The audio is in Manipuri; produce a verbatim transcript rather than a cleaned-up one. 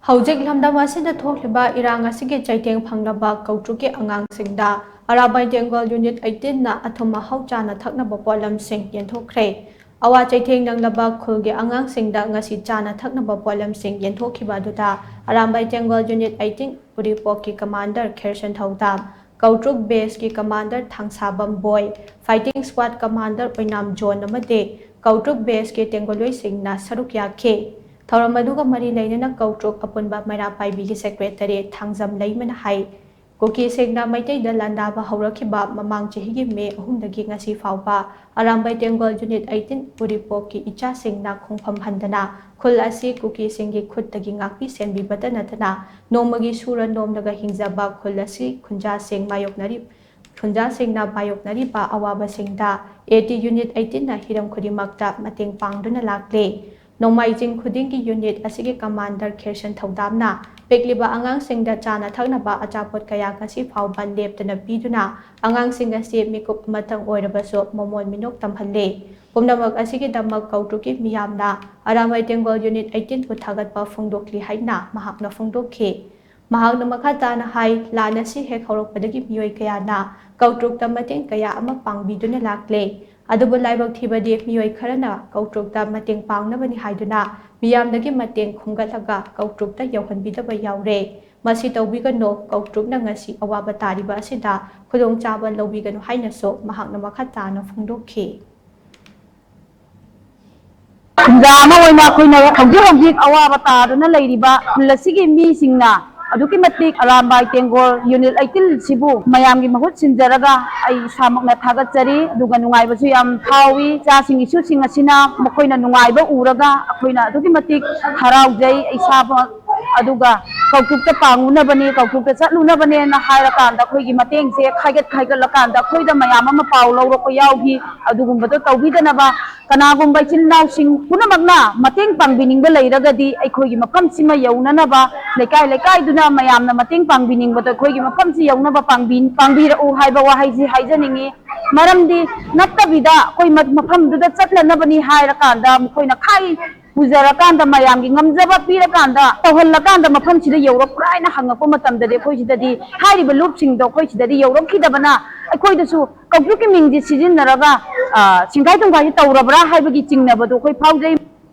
ꯍꯧꯖꯤꯛ ꯂꯝꯗꯝ ꯑꯁꯤꯗ ꯊꯣꯛꯂꯤꯕ ꯏꯔꯥꯡ ꯑꯁꯤꯒꯤ ꯆꯩꯊꯦꯡ ꯐꯪꯂꯕ ꯀꯧꯇ꯭ꯔꯨꯛꯀꯤ ꯑꯉꯥꯡꯁꯤꯡꯗ ꯑꯔꯥꯕꯥꯏ ꯇꯦꯡꯒꯣꯜ ꯌꯨꯅꯤꯠ ꯑꯩꯠꯇꯤꯟꯅ ꯑꯊꯨꯝ ꯑꯍꯥꯎ ꯆꯥꯅ ꯊꯛꯅꯕ ꯄꯣꯠꯂꯝꯁꯤꯡ ꯌꯦꯟꯊꯣꯛꯈ꯭ꯔꯦ꯫ ꯑꯋꯥ ꯆꯩꯊꯦꯡ ꯅꯪꯂꯕ ꯈꯨꯜꯒꯤ ꯑꯉꯥꯡꯁꯤꯡꯗ ꯉꯁꯤ ꯆꯥꯅ ꯊꯛꯅꯕ ꯄꯣꯠꯂꯝꯁꯤꯡ ꯌꯦꯟꯊꯣꯛꯈꯤꯕ ꯑꯗꯨꯗ ꯑꯔꯥꯝꯕꯥꯏ ꯇꯦꯡꯒꯣꯜ ꯌꯨꯅꯤꯠ ꯑꯩꯠꯇꯤꯟ ꯎꯔꯤꯄꯣꯛꯀꯤ ꯀꯃꯥꯟꯗꯔ ꯈꯦꯔꯁꯟ ꯊꯧꯗꯥꯝ, ꯀꯧꯇ꯭ꯔꯨꯛ ꯕꯦꯁꯀꯤ ꯀꯃꯥꯟꯗꯔ ꯊꯥꯡꯁꯥꯕꯝ ꯕꯣꯏ, ꯐꯥꯏꯇꯤꯡ ꯁ꯭ꯀ꯭ꯋꯥꯗ ꯀꯃꯥꯟꯗꯔ ꯑꯣꯏꯅꯥꯝ ꯖꯣꯟ ꯑꯃꯗꯤ ꯀꯧꯇ꯭ꯔꯨꯛ ꯕꯦꯁꯀꯤ ꯇꯦꯡꯒꯣꯜꯂꯣꯏꯁꯤꯡꯅ ꯁꯔꯨꯛ ꯌꯥꯈꯤ꯫ ꯊꯧꯔꯝ ꯑꯗꯨꯒ ꯃꯔꯤ ꯂꯩꯅꯅ ꯀꯧꯇ꯭ꯔꯨꯛ ꯑꯄꯨꯟꯕ ꯃꯩꯔꯥ ꯄꯥꯏꯕꯤꯒꯤ ꯁꯦꯀ꯭ꯔꯦꯇꯔꯤ ꯊꯥꯡꯖꯝ ꯂꯩꯃꯅ ꯍꯥꯏ, ꯀꯨꯀꯤꯁꯤꯡꯅ ꯃꯩꯇꯩꯗ ꯂꯥꯟꯗꯥꯕ ꯍꯧꯔꯛꯈꯤꯕ ꯃꯃꯥꯡ ꯆꯍꯤꯒꯤ ꯃꯦ ꯑꯍꯨꯝꯗꯒꯤ ꯉꯁꯤ ꯐꯥꯎꯕ ꯑꯔꯥꯝꯕꯥꯏ ꯇꯦꯡꯒꯣꯜ ꯌꯨꯅꯤꯠ ꯑꯩꯠꯇꯤꯟ ꯎꯔꯤꯄꯣꯛꯀꯤ ꯏꯆꯥꯁꯤꯡꯅ ꯈꯣꯡꯐꯝ ꯍꯟꯗꯅ ꯈꯨꯜ ꯑꯁꯤ ꯀꯨꯀꯤꯁꯤꯡꯒꯤ ꯈꯨꯠꯇꯒꯤ ꯉꯥꯛꯄꯤ ꯁꯦꯟꯕꯤꯕꯇ ꯅꯠꯇꯅ ꯅꯣꯡꯃꯒꯤ ꯁꯨꯔ ꯅꯣꯝꯂꯒ ꯍꯤꯡꯖꯕ ꯈꯨꯜ ꯑꯁꯤ ꯈꯨꯟꯖꯥꯁꯤꯡ ꯃꯥꯌꯣꯛꯅꯔꯤ, ꯈꯨꯟꯖꯥꯁꯤꯡꯅ ꯃꯥꯌꯣꯛꯅꯔꯤꯕ ꯑꯋꯥꯕꯁꯤꯡꯗ ꯑꯦ ꯇꯤ ꯌꯨꯅꯤꯠ ꯑꯩꯠꯇꯤꯟꯅ ꯍꯤꯔꯝ ꯈꯨꯗꯤꯡꯃꯛꯇ ꯃꯇꯦꯡ ꯄꯥꯡꯗꯨꯅ ꯂꯥꯛꯂꯤ꯫ ꯅꯣꯡꯃꯥꯏꯖꯤꯡ ꯈꯨꯗꯤꯡꯒꯤ ꯌꯨꯅꯤꯠ ꯑꯁꯤꯒꯤ ꯀꯃꯥꯟꯗꯔ ꯈꯦꯔꯁꯟ ꯊꯧꯗꯥꯝꯅ ꯄꯤꯛꯂꯤꯕ ꯑꯉꯥꯡꯁꯤꯡꯗ ꯆꯥꯅ ꯊꯛꯅꯕ ꯑꯆꯥꯄꯣꯠ ꯀꯌꯥ ꯉꯁꯤ ꯐꯥꯎꯕ ꯂꯦꯞꯇꯅ ꯄꯤꯗꯨꯅ ꯑꯉꯥꯡꯁꯤꯡ ꯑꯁꯤ ꯃꯤꯀꯨꯞ ꯑꯃꯇꯪ ꯑꯣꯏꯔꯕꯁꯨ ꯃꯃꯣꯟ ꯃꯤꯅꯣꯛ ꯇꯝꯍꯜꯂꯤ꯫ ꯄꯨꯝꯅꯃꯛ ꯑꯁꯤꯒꯤꯗꯃꯛ ꯀꯧꯇ꯭ꯔꯨꯛꯀꯤ ꯃꯤꯌꯥꯝꯅ ꯑꯔꯥꯝꯕꯥꯏ ꯇꯦꯡꯒꯣꯜ ꯌꯨꯅꯤꯠ ꯑꯩꯠꯇꯤꯟꯕꯨ ꯊꯥꯒꯠꯄ ꯐꯣꯡꯗꯣꯛꯂꯤ ꯍꯥꯏꯅ ꯃꯍꯥꯛꯅ ꯐꯣꯡꯗꯣꯛꯈꯤ꯫ ꯃꯍꯥꯛꯅ ꯃꯈꯥ ꯇꯥꯅ ꯍꯥꯏ, ꯂꯥꯟ ꯑꯁꯤ ꯍꯦꯛ ꯍꯧꯔꯛꯄꯗꯒꯤ ꯃꯤꯑꯣꯏ ꯀꯌꯥꯅ ꯀꯧꯇ꯭ꯔꯨꯛꯇ ꯃꯇꯦꯡ ꯀꯌꯥ ꯑꯃ ꯄꯥꯡꯕꯤꯗꯨꯅ ꯂꯥꯛꯂꯦ꯫ ꯑꯗꯨꯕꯨ ꯂꯥꯏꯕꯛ ꯊꯤꯕꯗꯤ ꯃꯤꯑꯣꯏ ꯈꯔꯅ ꯀꯧꯇ꯭ꯔꯨꯛꯇ ꯃꯇꯦꯡ ꯄꯥꯡꯅꯕꯅꯤ ꯍꯥꯏꯗꯨꯅ ꯃꯤꯌꯥꯝꯗꯒꯤ ꯃꯇꯦꯡ ꯈꯣꯝꯒꯠꯂꯒ ꯀꯧꯇ꯭ꯔꯨꯛꯇ ꯌꯧꯍꯟꯕꯤꯗꯕ ꯌꯥꯎꯔꯦ꯫ ꯃꯁꯤ ꯇꯧꯕꯤꯒꯅꯨ, ꯀꯧꯇ꯭ꯔꯨꯛꯅ ꯉꯁꯤ ꯑꯋꯥꯕ ꯇꯥꯔꯤꯕ ꯑꯁꯤꯗ ꯈꯨꯗꯣꯡꯆꯥꯕ ꯂꯧꯕꯤꯒꯅꯨ ꯍꯥꯏꯅꯁꯨ ꯃꯍꯥꯛꯅ ꯃꯈꯥ ꯇꯥꯅ ꯐꯣꯡꯗꯣꯛꯈꯤ꯫ ꯈꯨꯟꯖꯥ ꯑꯃ ꯑꯣꯏꯅ ꯑꯩꯈꯣꯏꯅ ꯍꯧꯖꯤꯛ ꯍꯧꯖꯤꯛ ꯑꯋꯥꯕ ꯇꯥꯗꯨꯅ ꯂꯩꯔꯤꯕ ꯈꯨꯜ ꯑꯁꯤꯒꯤ ꯃꯤꯁꯤꯡꯅ ꯑꯗꯨꯛꯀꯤ ꯃꯇꯤꯛ ꯑꯔꯥꯝꯕꯥꯏ ꯇꯦꯡꯒꯣꯜ ꯌꯨꯅꯤꯠ ꯑꯩꯠꯇꯤꯟꯁꯤꯕꯨ ꯃꯌꯥꯝꯒꯤ ꯃꯍꯨꯠ ꯁꯤꯟꯖꯔꯒ ꯑꯩ ꯏꯁꯥꯃꯛꯅ ꯊꯥꯒꯠꯆꯔꯤ꯫ ꯑꯗꯨꯒ ꯅꯨꯡꯉꯥꯏꯕꯁꯨ ꯌꯥꯝ ꯐꯥꯎꯏ꯫ ꯏꯆꯥꯁꯤꯡ ꯏꯁꯨꯁꯤꯡ ꯑꯁꯤꯅ ꯃꯈꯣꯏꯅ ꯅꯨꯡꯉꯥꯏꯕ ꯎꯔꯒ ꯑꯩꯈꯣꯏꯅ ꯑꯗꯨꯛꯀꯤ ꯃꯇꯤꯛ ꯍꯔꯥꯎꯖꯩ꯫ ꯑꯩ ꯏꯁꯥꯃꯛ ꯑꯗꯨꯒ ꯀꯧꯇ꯭ꯔꯨꯛꯇ ꯄꯥꯡꯉꯨꯅꯕꯅꯤ, ꯀꯧꯇ꯭ꯔꯨꯛꯇ ꯆꯠꯂꯨꯅꯕꯅꯦꯅ ꯍꯥꯏꯔꯀꯥꯟꯗ ꯑꯩꯈꯣꯏꯒꯤ ꯃꯇꯦꯡꯁꯦ ꯈꯥꯏꯒꯠ ꯈꯥꯏꯒꯠꯂꯀꯥꯟꯗ ꯑꯩꯈꯣꯏꯗ ꯃꯌꯥꯝ ꯑꯃ ꯄꯥꯎ ꯂꯧꯔꯛꯄ ꯌꯥꯎꯈꯤ꯫ ꯑꯗꯨꯒꯨꯝꯕꯗꯣ ꯇꯧꯕꯤꯗꯅꯕ ꯀꯅꯥꯒꯨꯝꯕ ꯏꯆꯤꯜ ꯏꯅꯥꯎꯁꯤꯡ ꯄꯨꯝꯅꯃꯛꯅ ꯃꯇꯦꯡ ꯄꯥꯡꯕꯤꯅꯤꯡꯕ ꯂꯩꯔꯒꯗꯤ ꯑꯩꯈꯣꯏꯒꯤ ꯃꯐꯝꯁꯤꯃ ꯌꯧꯅꯅꯕ ꯂꯩꯀꯥꯏ ꯂꯩꯀꯥꯏꯗꯨꯅ ꯃꯌꯥꯝꯅ ꯃꯇꯦꯡ ꯄꯥꯡꯕꯤꯅꯤꯡꯕꯗꯣ ꯑꯩꯈꯣꯏꯒꯤ ꯃꯐꯝꯁꯤ ꯌꯧꯅꯕ ꯄꯥꯡꯕꯤ-, ꯄꯥꯡꯕꯤꯔꯛꯎ ꯍꯥꯏꯕ ꯋꯥꯍꯩꯁꯤ ꯍꯥꯏꯖꯅꯤꯡꯉꯤ꯫ ꯃꯔꯝꯗꯤ ꯅꯠꯇꯕꯤꯗ ꯑꯩꯈꯣꯏ ꯃ-, ꯃꯐꯝꯗꯨꯗ ꯆꯠꯅꯅꯕꯅꯤ ꯍꯥꯏꯔꯀꯥꯟꯗ ꯃꯈꯣꯏꯅ ꯈꯥꯏ ꯄꯨꯖꯔꯀꯥꯟꯗ, ꯃꯌꯥꯝꯒꯤ ꯉꯝꯖꯕ ꯄꯤꯔꯀꯥꯟꯗ, ꯇꯧꯍꯜꯂꯀꯥꯟꯗ ꯃꯐꯝꯁꯤꯗ ꯌꯧꯔꯛꯄ꯭ꯔꯥ ꯍꯥꯏꯅ ꯍꯪꯉꯛꯄ ꯃꯇꯝꯗꯗꯤ, ꯑꯩꯈꯣꯏ ꯁꯤꯗꯗꯤ ꯍꯥꯏꯔꯤꯕ ꯂꯨꯞꯁꯤꯡꯗꯣ ꯑꯩꯈꯣꯏ ꯁꯤꯗꯗꯤ ꯌꯧꯔꯛꯈꯤꯗꯕꯅ, ꯑꯩꯈꯣꯏꯗꯁꯨ ꯀꯧꯕ꯭ꯔꯨꯒꯤ ꯃꯤꯡꯁꯦ ꯁꯤꯖꯤꯟꯅꯔꯒ, ꯑ, ꯁꯦꯡꯒꯥꯏ ꯇꯨꯝꯒꯥꯏꯁꯦ ꯇꯧꯔꯕ꯭ꯔꯥ ꯍꯥꯏꯕꯒꯤ ꯆꯤꯡꯅꯕꯗꯣ ꯑꯩꯈꯣꯏ ꯐꯥꯎꯖꯩ꯫